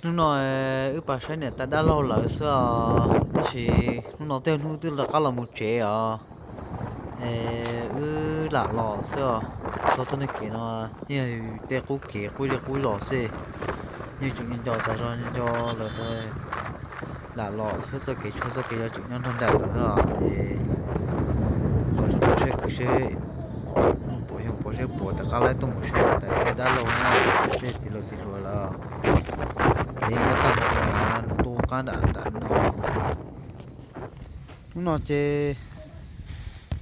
Hnub no wb pas saib niam tais dab laug lawv xwb os, tab sis hnub no tej hnub twb rov qab los mus tsev os. Wb lam los xwb os, txog txoj niag kev no yeej yog tej qub kev qub zej qub zos xwb, yeej tseem nco nco tas zog nco nco lawm, lam los xwb, txoj kev tshuav txoj kev yog tseem nyob nrog nraim lawm xwb os. Ces los rau saib kwv seb puas xyoo puas seb puas rov qab laib tuaj mus saib niam tais dab laug na, tej txiv laus txiv hluas lawm. Ces yeej nyob tag nrho ntu qab nram nram no. Hnub no ces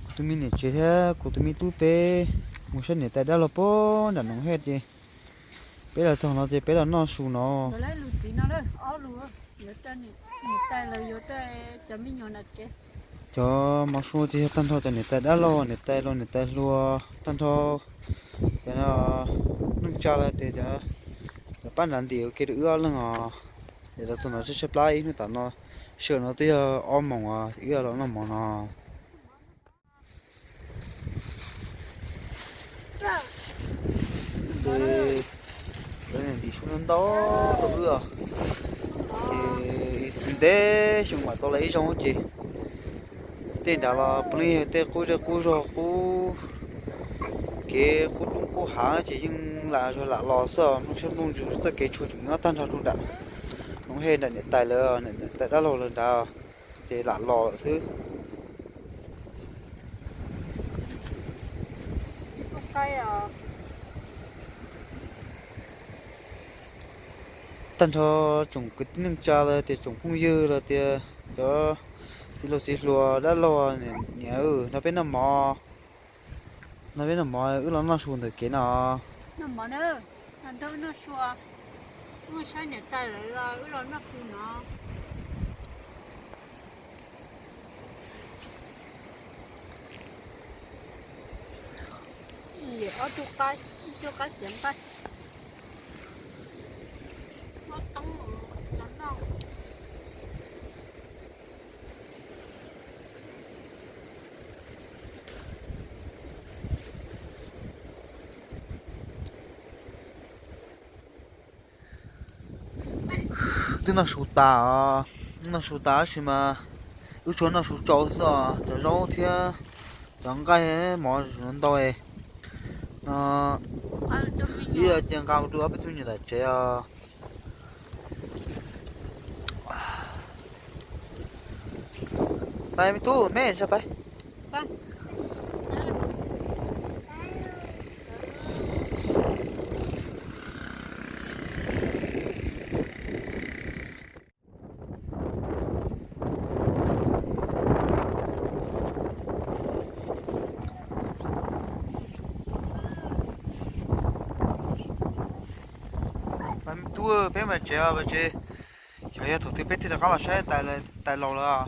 kuv tus me niam tsev thiab kuv tus me tub peb mus saib niam tais dab laug puag nram Noov Hej ces peb los txog no ces peb los noj su no. Cov mov su ces yog tag nrho cov niam tais dab laug, niam tais laus, niam tais hluas, tag nrho cov neej tsa lawm tias cov pab nrad ntim ua ke rau wb ob leeg os. Ces los txog no tshaib tshaib plab ib hnub tam no, sij hawm no twb yog ob moos os, wb los noj mov no. Ces ntim su ntau ntau rau wb os. Ces ntev xyoo mam tau los ib zaug ces tej nrad los puav leej yog tej qub zej qub zog qub kev qub roob qub hav ces yeej lam zog lam los xwb os. Nplooj siab nplooj ntsws txoj kev tshuav tseem nyob tag nrho rau nram Noov Hej nram niam tais lawv, niam tais dab laug lawv nrad ces lam los lawm xwb. Tag nrho tsoom kwv tij neej tsa los tias tsoom phooj ywg los tias cov txiv laus txiv hluas dab laug niam, nrog peb noj mov, nrog peb noj mov wb los noj su ntawm kev no. Twb noj su tas os, noj su tas tab sis mas wb tsuas noj su tsau xwb os, cov zaub thiab cov nqaij mov ntau no, ib yam ces nqa mus rau ob peb tug niam tais tsev os. Pab me tub, me sab pab. Pab me tub, peb mam tsev os, peb tsev. Xyov yog thaum twg peb thiaj rov qab los saib tais laus lawm.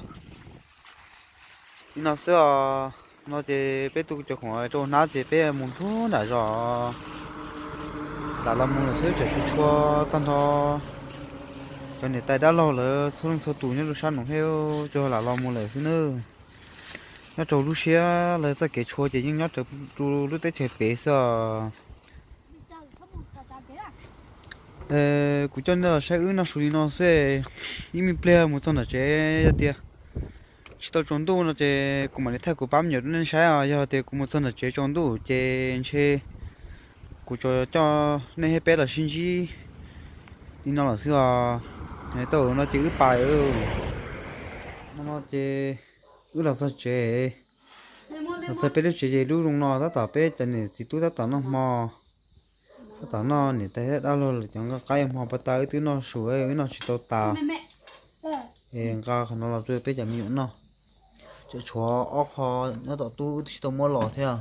Li no xwb os, no ces peb tu cov khoom rau hnab ces peb mus nruab nram zos. Lam los mus lawm xwb, tsam tsis tshua tag nrho cov niam tais dab laug lawv txhua leej txhua tus nyob rau sab Noov Hej tsuas lam los mus lawm xwb nawb. Nyob rau lub siab lawv txoj kev tshuav ces yeej nyob raws rau lub teb chaws pem xwb os. Kuv coj nej los saib wb noj su li no xwb, ib me pliag mus txog nram tsev. Yog tias tsis tau tsaus ntuj no ces kuv mam li thaij kuv pab me nyuam rau nej saib os. Yog tias kuv mus txog nram tsev tsaus ntuj ces ntshe kuv tsuas coj nej thiab peb los sib ntsib li no lawm xwb os. Tau no ces wb pais, no ces wb los txog tsev. Los txog peb lub tsev ces lub zoo no tab tom peb cov niam txiv tub tab tom noj hmo, tab tom noj niam tais dab laug lawv cov nqaij qaib hmo. Pas tas wb twb noj su, wb noj tsis tau tas, es nqa qhov no los rau peb cov me nyuam noj. Tseem tshuav ob qho nyob tom tub wb twb tsis tau muab los thiab.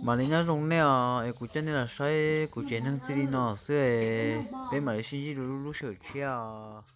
Mam li nyob zoo nej os, es kuv coj nej los saib kuv tsev neeg txij li no xwb, peb mam li sib ntsib dua lub sij hawm tshiab os.